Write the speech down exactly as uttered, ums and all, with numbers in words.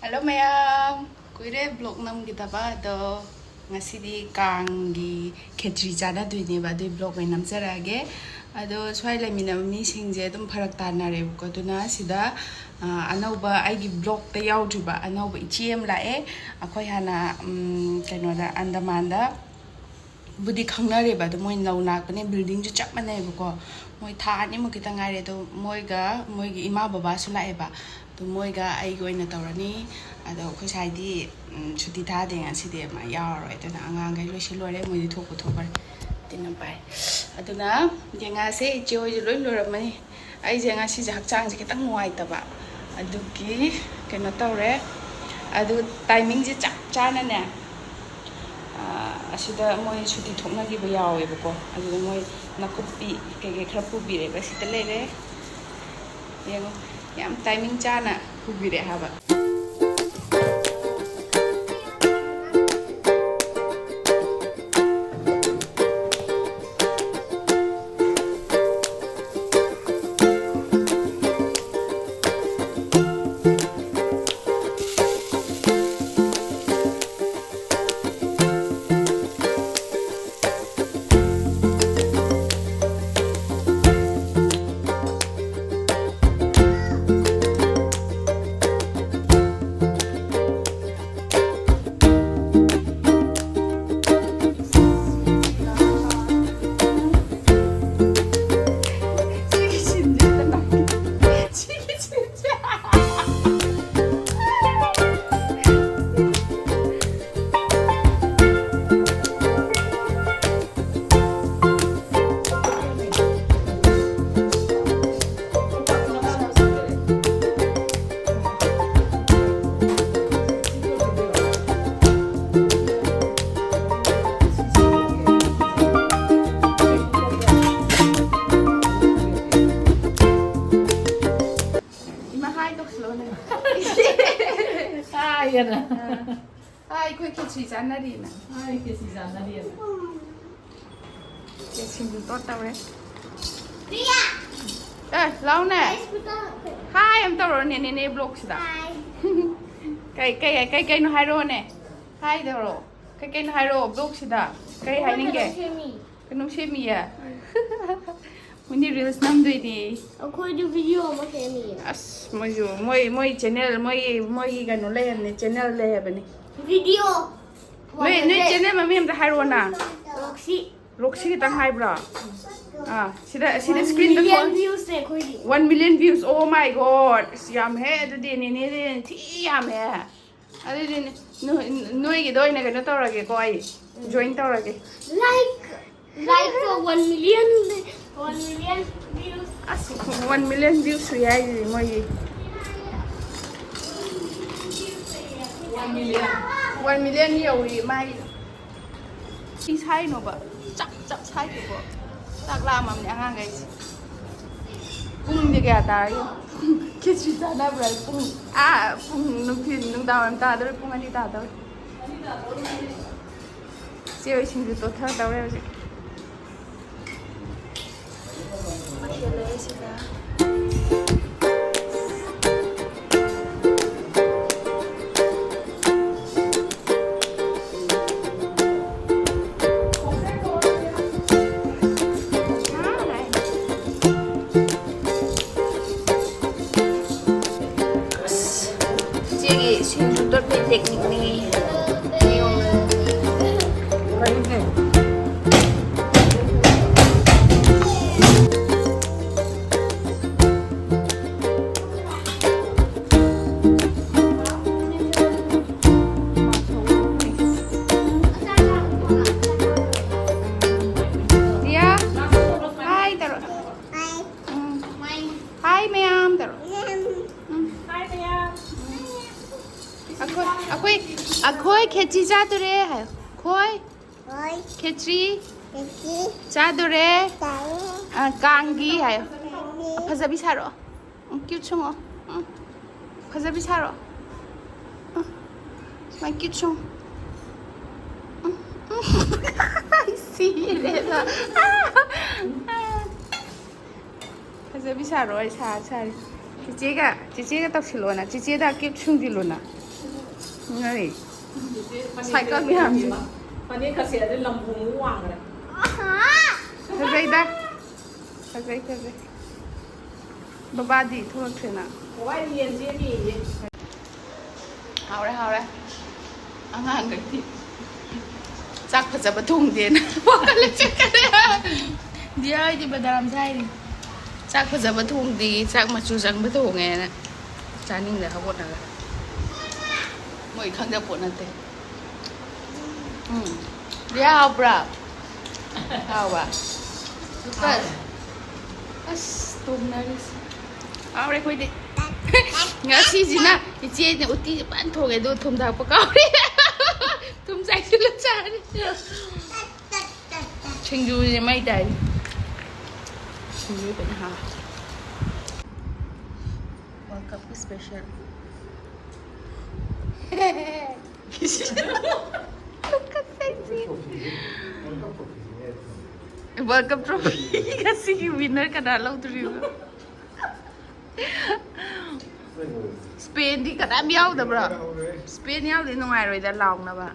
Hello ꯃꯌꯥꯝ, ꯀꯨꯏꯔꯦ block ꯅꯝꯈꯤꯗꯕ꯫ ꯑꯗꯣ ꯉꯁꯤꯗꯤ ꯀꯥꯡꯒꯤ ꯈꯦꯆ꯭ꯔꯤ ꯆꯥꯟꯅꯗꯣꯏꯅꯦꯕ, ꯑꯗꯨꯏ ꯕ꯭ꯂꯣꯛ ꯑꯣꯏꯅ ꯅꯝꯖꯔꯛꯑꯒꯦ꯫ ꯑꯗꯣ ꯁ꯭ꯋꯥꯏ ꯂꯩꯃꯤꯟꯅꯕ ꯃꯤꯁꯤꯡꯁꯦ ꯑꯗꯨꯝ ꯐꯔꯛ ꯇꯥꯅꯔꯦꯕꯀꯣ꯫ ꯑꯗꯨꯅ ꯁꯤꯗ ꯑ, ꯑꯅꯧꯕ, ꯑꯩꯒꯤ ꯕ꯭ꯂꯣꯛꯇ ꯌꯥꯎꯗ꯭ꯔꯤꯕ ꯑꯅꯧꯕ ꯏꯆꯦ ꯑꯃ ꯂꯥꯛꯑꯦ꯫ ꯑꯩꯈꯣꯏ ꯍꯥꯟꯅ ꯎꯝ, ꯀꯩꯅꯣꯗ, ꯑꯟꯗꯃꯥꯟꯗ ꯕꯨꯗꯤ ꯈꯪꯅꯔꯦꯕ, ꯑꯗꯣ ꯃꯣꯏ ꯅꯧ ꯂꯥꯛꯄꯅꯦ, ꯕꯤꯜꯗꯤꯡꯁꯨ ꯆꯞ ꯃꯥꯟꯅꯩꯕꯀꯣ꯫ ꯃꯣꯏ ꯊꯥ ꯑꯅꯤꯃꯨꯛ ꯈꯤꯇꯪ ꯉꯥꯏꯔꯦ꯫ ꯑꯗꯣ ꯃꯣꯏꯒ ꯃꯣꯏꯒꯤ ꯏꯃꯥ ꯕꯕꯥꯁꯨ ꯂꯥꯛꯑꯦꯕ꯫ ꯑꯗꯣ ꯃꯣꯏꯒ ꯑꯩꯒꯤ ꯑꯣꯏꯅ ꯇꯧꯔꯅꯤ꯫ ꯑꯗꯣ ꯑꯩꯈꯣꯏ ꯁꯥꯏꯗꯤ ꯎꯝ, ꯁꯨꯇꯤ ꯊꯥꯗꯦ ꯉꯁꯤꯗꯤ, ꯃꯥ ꯌꯥꯎꯔꯔꯣꯏ꯫ ꯑꯗꯨꯅ ꯑꯉꯥꯡꯈꯩ ꯂꯣꯏꯁꯤꯜꯂꯣꯏꯔꯦ, ꯃꯣꯏꯗꯤ ꯊꯣꯛꯄ ꯊꯣꯛꯄꯅꯦ꯫ ꯑꯗꯨꯅ ꯄꯥꯏ꯫ ꯑꯗꯨꯅ ꯌꯦꯡꯉꯛꯑꯁꯦ, ꯏꯆꯦ ꯍꯣꯏꯁꯨ ꯂꯣꯏ ꯂꯣꯏꯔꯝꯃꯅꯤ꯫ ꯑꯩꯁꯦ ꯉꯁꯤꯁꯦ ꯍꯛꯆꯥꯡꯁꯦ ꯈꯤꯇꯪ ꯅꯨꯡꯉꯥꯏꯇꯕ, ꯑꯗꯨꯒꯤ ꯀꯩꯅꯣ ꯇꯧꯔꯦ꯫ ꯑꯗꯨ ꯇꯥꯏꯃꯤꯡꯁꯦ ꯆꯞ ꯆꯥꯅꯅꯦ, ꯑꯥ, ꯑꯁꯤꯗ ꯃꯣꯏ ꯁꯨꯇꯤ ꯊꯣꯛꯅꯈꯤꯕ ꯌꯥꯎꯋꯦꯕꯀꯣ꯫ ꯑꯗꯨꯗ ꯃꯣꯏ ꯅꯥꯀꯨꯞꯄꯤ ꯀꯩꯀꯩ ꯈꯔ ꯄꯨꯕꯤꯔꯦꯕ꯫ ꯁꯤꯗ ꯂꯩꯔꯦ꯫ ꯌꯦꯡꯉꯣ, ꯌꯥꯝ ꯇꯥꯏꯃꯤꯡ ꯆꯥꯅ ꯄꯨꯕꯤꯔꯛꯑꯦ ꯍꯥꯏꯕ꯫ ꯏꯃꯥ, ꯍꯥꯏ ꯇꯧꯁꯤꯜꯂꯣꯅꯦ꯫ ꯍꯥꯏ ꯑꯅ꯫ ꯑꯥ꯫ ꯍꯥꯏ, ꯑꯩꯈꯣꯏ ꯈꯦꯆ꯭ꯔꯤ ꯆꯥꯅꯔꯤꯅ꯫ ꯍꯥꯏ, ꯈꯦꯆ꯭ꯔꯤ ꯆꯥꯅꯔꯤꯅ꯫ ꯁꯤꯡꯖꯨ ꯇꯣꯠ ꯇꯧꯔꯦ꯫ ꯄ꯭ꯔꯤꯌꯥ! ꯑꯦ, ꯂꯥꯎꯅꯦ꯫ ꯑꯩ ꯁ꯭ꯀꯨꯜ ꯀꯥꯔꯛꯈ꯭ꯔꯦ꯫ ꯍꯥꯏ ꯑꯝ ꯇꯧꯔꯣꯅꯦ, ꯅꯦꯅꯦ ꯕ꯭ꯂꯣꯛꯁꯤꯗ꯫ ꯍꯥꯏ꯫ ꯀꯩ ꯀꯩ ꯀꯩ ꯀꯩꯅꯣ ꯍꯥꯏꯔꯛꯑꯣꯅꯦ? ꯍꯥꯏꯗꯧꯔꯣ? ꯀꯩ ꯀꯩꯅꯣ ꯍꯥꯏꯔꯛꯑꯣ, ꯕ꯭ꯂꯣꯛꯁꯤꯗ ꯀꯩ ꯍꯥꯏꯅꯤꯡꯒꯦ? ꯀꯩꯅꯣꯝ ꯁꯦꯝꯃꯤꯌꯦ꯫ ꯃꯣꯏꯗꯤ ꯔꯤꯜꯁ ꯅꯝꯗꯣꯏꯅꯦ꯫ ꯑꯩꯈꯣꯏꯗꯤ ꯚꯤꯗꯤꯑꯣ ꯑꯃ ꯁꯦꯝꯃꯤꯌꯦ꯫ ꯑꯁ, ꯃꯣꯏꯁꯨ ꯃꯣꯏ ꯃꯣꯏ ꯆꯦꯅꯦꯜ, ꯃꯣꯏ ꯃꯣꯏꯒꯤ ꯀꯩꯅꯣ ꯂꯩꯔꯕꯅꯦ, ꯆꯦꯅꯦꯜ ꯂꯩꯔꯕꯅꯦ꯫ ꯚꯤꯗꯤꯑꯣ꯫ ꯅꯣꯏ ꯅꯣꯏ ꯆꯦꯅꯦꯜ ꯃꯃꯤꯡ ꯑꯝꯇ ꯍꯥꯏꯔꯛꯑꯣꯅ꯫ ꯔꯣꯛꯁꯤ꯫ ꯔꯣꯛꯁꯤ ꯈꯤꯇꯪ ꯍꯥꯏꯕ꯭ꯔꯣ? ꯑꯥ, ꯁꯤꯗ ꯁꯤꯗ ꯁ꯭ꯀ꯭ꯔꯤꯟꯗ ꯃꯤꯂꯤꯌꯟ ꯊꯣꯛ ꯚ꯭ꯌꯨꯁꯅꯦ ꯑꯩꯈꯣꯏꯗꯤ꯫ One million views, oh my God, ꯑꯁ, ꯌꯥꯝꯍꯦ꯫ ꯑꯗꯨꯗꯤ ꯅꯦꯅꯦꯗꯤ ꯊꯤ ꯌꯥꯝꯃꯦ꯫ ꯑꯗꯨꯗꯤ ꯅꯣꯏ- ꯅꯣꯏꯒꯤꯗ ꯑꯣꯏꯅ ꯀꯩꯅꯣ ꯇꯧꯔꯒꯦꯀꯣ, ꯑꯩ ꯖꯣꯏꯟ ꯇꯧꯔꯒꯦ꯫ Like, like ꯇꯣ one million, one million views꯫ ꯑꯁ, one million views ꯁꯨꯏ ꯍꯥꯏꯁꯤꯗꯤ ꯃꯣꯏꯒꯤ꯫ One million ꯌꯧꯔꯤ ꯃꯥꯒꯤ꯫ ꯀꯩ ꯁꯥꯏꯅꯣꯕ? ꯆꯞ ꯆꯞ ꯁꯥꯏꯗꯨꯕꯣ꯫ ꯆꯥꯛ ꯂꯥꯝꯃꯝꯅꯦ ꯑꯉꯥꯡꯈꯩꯁꯦ꯫ ꯄꯨꯡꯗꯤ ꯀꯌꯥ ꯇꯥꯔꯒꯦ? ꯈꯦꯆ꯭ꯔꯤ ꯆꯥꯅꯕ꯭ꯔꯥ? ꯄꯨꯡ ꯑꯥ ꯄꯨꯡ ꯅꯨꯡꯊꯤꯜ ꯅꯨꯡꯗꯥꯡ ꯋꯥꯏꯔꯝ ꯇꯥꯗꯧꯔꯦ, ꯄꯨꯡ ꯑꯅꯤ ꯇꯥꯗꯧꯔꯦ꯫ ꯆꯦ ꯍꯣꯏ ꯁꯤꯡꯖꯨ ꯇꯣꯠꯊꯗꯧꯔꯦ ꯍꯧꯖꯤꯛ꯫ ꯃꯊꯦꯜ ꯂꯩꯔꯦ ꯁꯤꯗ꯫ ꯑꯁ, ꯏꯆꯦꯒꯤ ꯁꯤꯡꯖꯨ ꯇꯣꯠꯄꯒꯤ ꯇꯦꯛꯅꯤꯛꯅꯤ꯫ ꯔꯤꯌꯥ, ꯍꯥꯏ ꯇꯧꯔꯣ꯫ ꯎꯝ꯫ ꯍꯥꯏ ꯃꯌꯥꯝ ꯇꯧꯔꯣ꯫ ꯎꯝ꯫ ꯑꯩꯈꯣꯏ ꯑꯩꯈꯣꯏ ꯑꯩꯈꯣꯏ ꯈꯦꯆꯤ ꯆꯥꯗꯣꯔꯦ ꯍꯥꯏꯌꯣ꯫ ꯈꯣꯏ꯫ ꯈꯦꯆ꯭ꯔꯤ ꯆꯥꯗꯣꯔꯦ꯫ ꯑ, ꯀꯥꯡꯒꯤ ꯍꯥꯏꯌꯣ꯫ ꯐꯖꯕꯤ ꯁꯥꯔꯛꯑꯣ꯫ ꯎꯝ, ꯀ꯭ꯌꯨꯠ ꯁꯨꯡꯉꯣ꯫ ꯎꯝ, ꯐꯖꯕꯤ ꯁꯥꯔꯛꯑꯣ꯫ ꯎꯝ, ꯁꯨꯃꯥꯏ ꯀ꯭ꯌꯨꯠ ꯁꯨꯡꯉꯣ꯫ ꯎꯝ, ꯎꯝ꯫ ꯑꯩ ꯁꯤꯔꯦꯗ꯫ ꯐꯖꯕꯤ ꯁꯥꯔꯣ, ꯑꯩ ꯁꯥ ꯁꯥꯔꯤ꯫ ꯆꯤꯆꯦꯒ ꯆꯤꯆꯦꯒ ꯇꯧꯁꯤꯜꯂꯣꯅ, ꯆꯤꯆꯦꯗ ꯀ꯭ꯌꯨꯠ ꯁꯨꯡꯁꯤꯜꯂꯣꯅ꯫ ꯉꯥꯏ꯫ ꯁꯥꯏꯀꯜ ꯃꯌꯥꯝꯁꯦ꯫ ꯐꯅꯦꯛ ꯀꯁꯦ ꯑꯗꯨ ꯂꯝꯕꯨ ꯋꯥꯡꯈ꯭ꯔꯦ꯫ ꯐꯖꯩꯗ꯫ ꯐꯖꯩ, ꯐꯖꯩ꯫ ꯕꯕꯥꯗꯤ ꯊꯣꯛꯂꯛꯇ꯭ꯔꯦꯅ꯫ ꯋꯥꯏ ꯌꯦꯟ ꯆꯦꯟꯅꯤꯌꯦ꯫ ꯍꯥꯎꯔꯦ, ꯍꯥꯎꯔꯦ꯫ ꯑꯉꯥꯡꯈꯩꯗꯤ ꯆꯥꯛ ꯐꯖꯕ ꯊꯣꯡꯗꯦꯅ ꯋꯥꯈꯜ ꯆꯠꯈ꯭ꯔꯦ꯫ ꯗꯤꯌꯥ ꯍꯣꯏꯗꯤ ꯕꯗꯥꯝ ꯁꯥꯏꯔꯤ꯫ ꯆꯥꯛ ꯐꯖꯕ ꯊꯣꯡꯗꯦ, ꯆꯥꯛ ꯃꯆꯨ ꯆꯪꯕ ꯊꯣꯡꯉꯦꯅ꯫ ꯆꯥꯅꯤꯡꯗ ꯍꯧꯒꯠꯅꯒ꯫ ꯃꯣꯏ ꯈꯪꯖ ꯄꯣꯠ ꯅꯠꯇꯦ꯫ ꯎꯝ꯫ ꯗꯤꯌꯥ ꯍꯥꯎꯕ꯭ꯔꯥ? ꯍꯥꯎꯕ꯫ ꯂꯨꯀꯁ꯫ ꯑꯁ, ꯇꯨꯝꯅꯔꯤꯁꯦ꯫ ꯍꯥꯎꯔꯦ ꯑꯩꯈꯣꯏꯗꯤ꯫ ꯉꯁꯤꯁꯤꯅ ꯏꯆꯦꯅ ꯎꯇꯤꯁꯦ ꯐꯖꯅ ꯊꯣꯡꯉꯦ, ꯑꯗꯨꯒ ꯊꯨꯝ ꯊꯥꯛꯄ ꯀꯥꯎꯔꯦ꯫ ꯊꯨꯝ ꯆꯥꯏꯁꯤꯜꯂ ꯆꯥꯔꯦ꯫ ꯁꯤꯡꯖꯨꯁꯦ ꯃꯩ ꯇꯥꯏ꯫ ꯁꯤꯡꯖꯨ ꯐꯖꯅ ꯍꯥꯎꯋꯦ꯫ World Cup ꯀꯤ special꯫ World Cup trophy ꯉꯁꯤꯒꯤ winner ꯀꯅꯥ ꯂꯧꯗꯣꯔꯤꯕ? Spain ꯗꯤ ꯀꯅꯥꯝ ꯌꯥꯎꯗꯕ꯭ꯔꯣ? Spain ꯌꯥꯎꯗꯤ ꯅꯨꯡꯉꯥꯏꯔꯣꯏꯗ ꯂꯥꯎꯅꯕ꯫